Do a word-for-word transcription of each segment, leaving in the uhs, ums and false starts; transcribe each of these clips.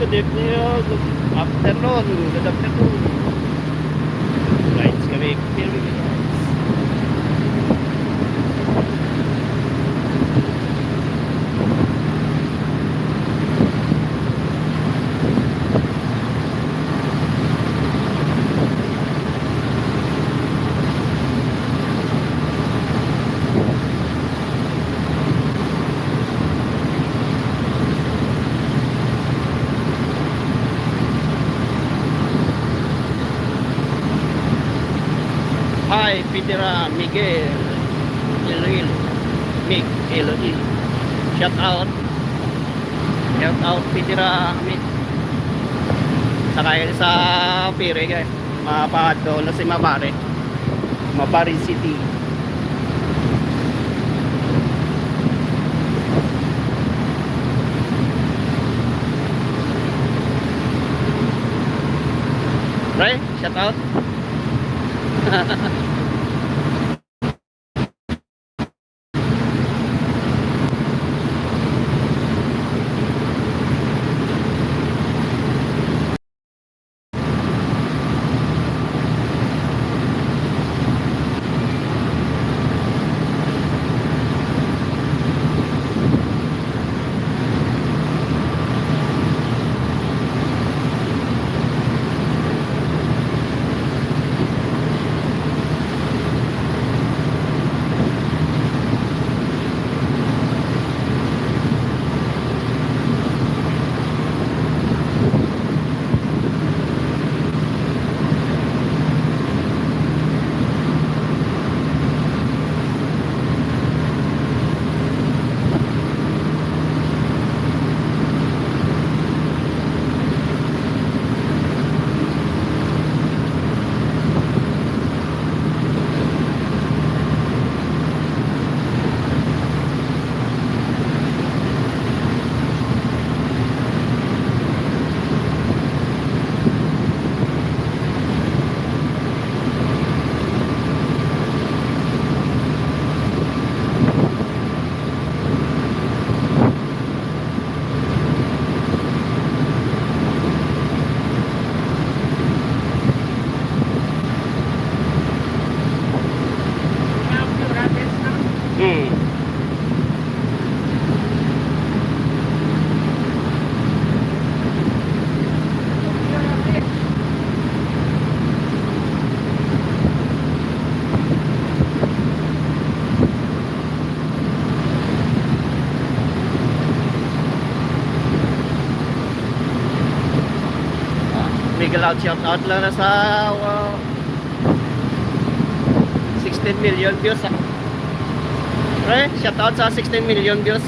Good evening, good afternoon, good afternoon. Rides kami, here we go. Hi, Peter, ah, Miguel Iloilo. Mig Iloilo. Shout out. Shout out, Peter, ah, Mig. Sakay sa ferry, guys. Mapadto na si Mabari. Mabari City. Pre, shout out. Hmm. Miguel out, shout out lang na sa, uh, sixteen million views, ah. Pre, shout out sa sixteen million views.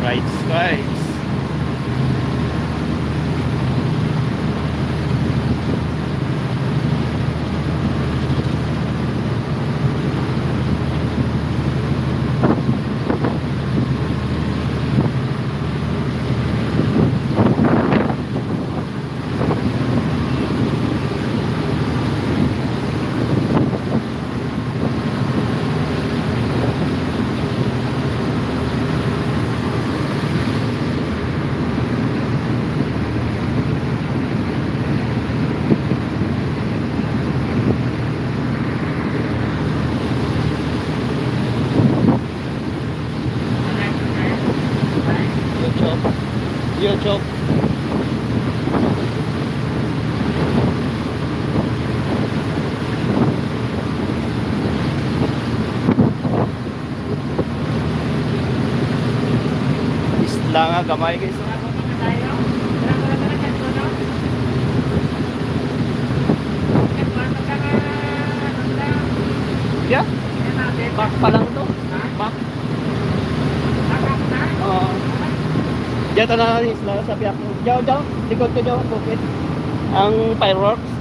Rides, rides. YouTube. YouTube. Gamay, guys. Yeah. Back pa lang to. Back. Oo. Diyan na ang isla sa Piak. Diyan, diyan. Likod ko diyan, bukid. Ang fireworks.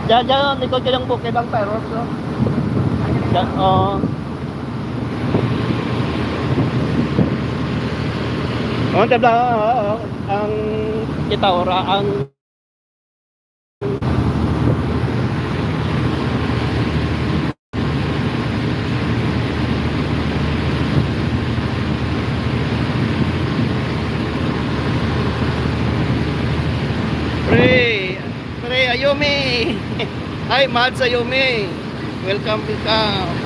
Diyan, diyan, likod ko diyan, bukid ang fireworks, no? Diyan, oo. Ang tabla, ang kita ora, ang Pre, pre, Ayumi. Hi, Mads Ayumi. Welcome, welcome.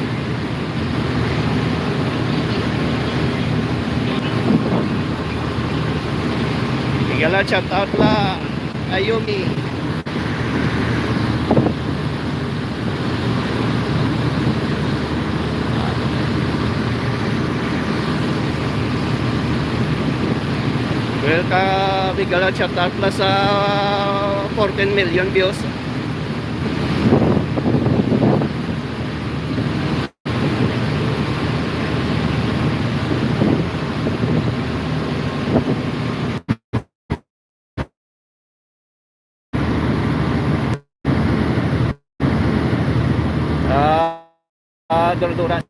Tigala, shout out lang. Ayumi. Welcome, big shout out na sa fourteen million views. Ah, ah, dura-dura.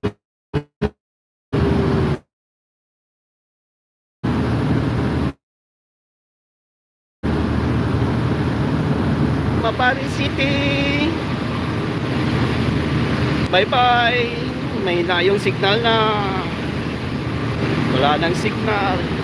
Mapari City. Bye-bye. May na yung signal na. Wala nang signal.